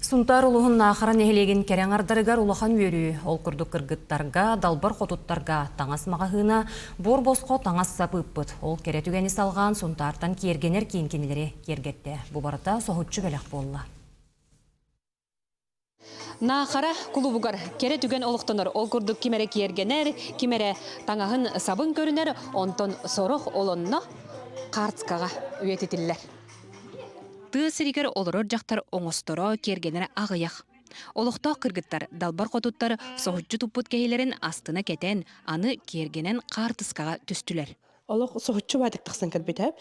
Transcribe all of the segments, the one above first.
Сунтаар улууһун Наахара нэһилиэгин кэрэ аҥардарыгар улахан үөрүү. Ол курдук кыргыттарга, далбар хотуттарга таҥас маҕаһыына, буор босхо таҥас-сап ыыппыт. Ол кэрэ түгэни салҕаан Сунтаартан киэргэнэр киин кинилэри киэргэттэ. Бу барыта соһуччу бэлэх буолла. Наахара кулубугар кэрэ түгэн олохтонор. Ол курдук ким эрэ киэргэнэр, ким эрэ таҥаһын сабын көрүнэр, онтон сорох олонно хаартыскаҕа үйэтитиллэр. Тыа сиригэр олорор дьахтар оҥосторо, киэргэнэрэ аҕыйах. Олохтоох кыргыттар, далбар хотуттар соһуччу туппут кэһиилэрин астына кэтэн, аны киэргэнэн хаартыскаҕа түстүлэр. Олох соһуччу баатык тахсан кэлбитэ.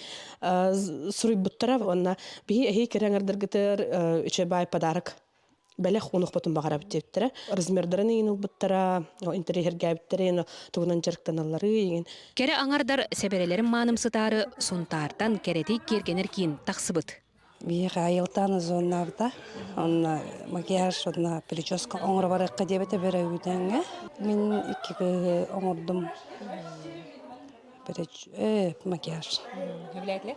Суруйбуттара уонна биһи эһии кэрэ аҥардаргытыгар үчүгэй баай подарок бэлэх уунуохпутун баҕарабыт диэбиттэрэ. Размердарын иҥин ылбыттара, интэриэһиргээбиттэрэ, тугунан дьарыктаналлары иҥин. Кэрэ аҥардар сэбэрэлэрин маанымсытаары Сунтаартан кэрэтий киэргэнэр киин тахсыбыт. Биһиэхэ айылтаан зоннаабыта. Онно макияж, онно прическа оҥоро барыахха диэбитэ бөрөбүтэҥҥэ. Мин икки кыыһы оҥордум. Макияж. Сөбүлээтилэр?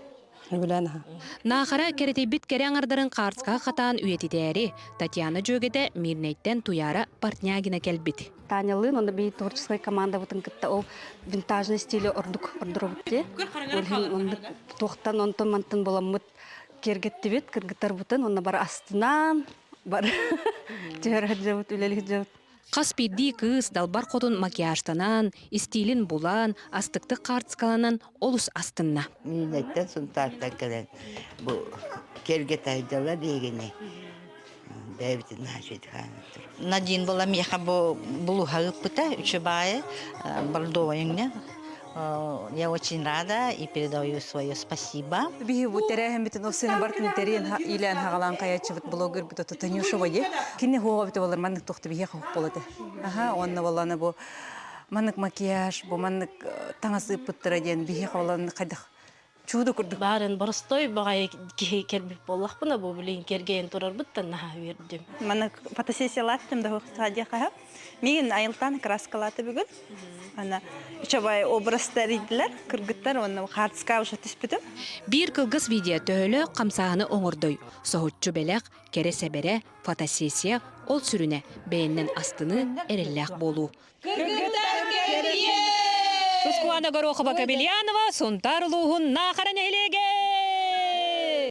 Сөбүлээн аха. Наахара кэрэтийбит кэрэ аҥардарын хаартыскаҕа хатаан үйэтитээри Татьяна дьүөгэтэ Мирнэйтэн Туйаара Портнягина кэлбит. Танялыын онно биир творческай командабытын кытта ол винтажный стили ордук ордоробут дии. Ол иһин оннук туохтан онтон мантан буламмыт киэргэттибит кыргыттарбытын онно бары астынан бары түһэр сылдьабыт үлэлии сылдьабыт. Хас биирдии кыыс далбар хотун макияжтанан, истиилин булан, астыктык хаартыскаланан олус астынна. Миинэттэн Сунтаартан кэлэн бу киэргэтайдалар биһигини бэйэбитин наачыйдыхаанаттар. Надин была миэхэ бу булуһа ыыппыта үчүбаайы бордовойуҥҥа. Я очень рада и передаю свое спасибо. Биһи бу тэрээһиммитин ол сыны бартын тэрийэн иилээн хагалаан хайаччыбыт блогербут ото Танюша ди. Кини хуоҕа бите болар маннык тохты биһи хоп болоте. Аха, онно болланы бу маннык макияж, бу маннык таҥас ыыппыттара диэн биһи холон хайдах чудо курдук. Баарын боростой баҕайы киһи кэлбит буоллахпына бу билигин кэргэйэн турарбыттан наһаа үөрдүм. Маннык фотосессиялааттым да саадьа Мигин айылтан краскалааты бүгүн. Ана үчүгэй образтар идилэр, кыргыттар уонна хаартыска уже түспүтүм. Биир кылгас видео төһөлөөх хамсааһыны оҥордой? Соһуччу бэлэх, кэрэ сэбэрэ, фотосессия, ол сүрүнэ бэйэннэн астыныы, эрэллээх буолуу. Кыргыттар кэрийэ! Тускулана Горохова-Кобельянова, Сунтаар улууһун Наахара нэһилиэгэ!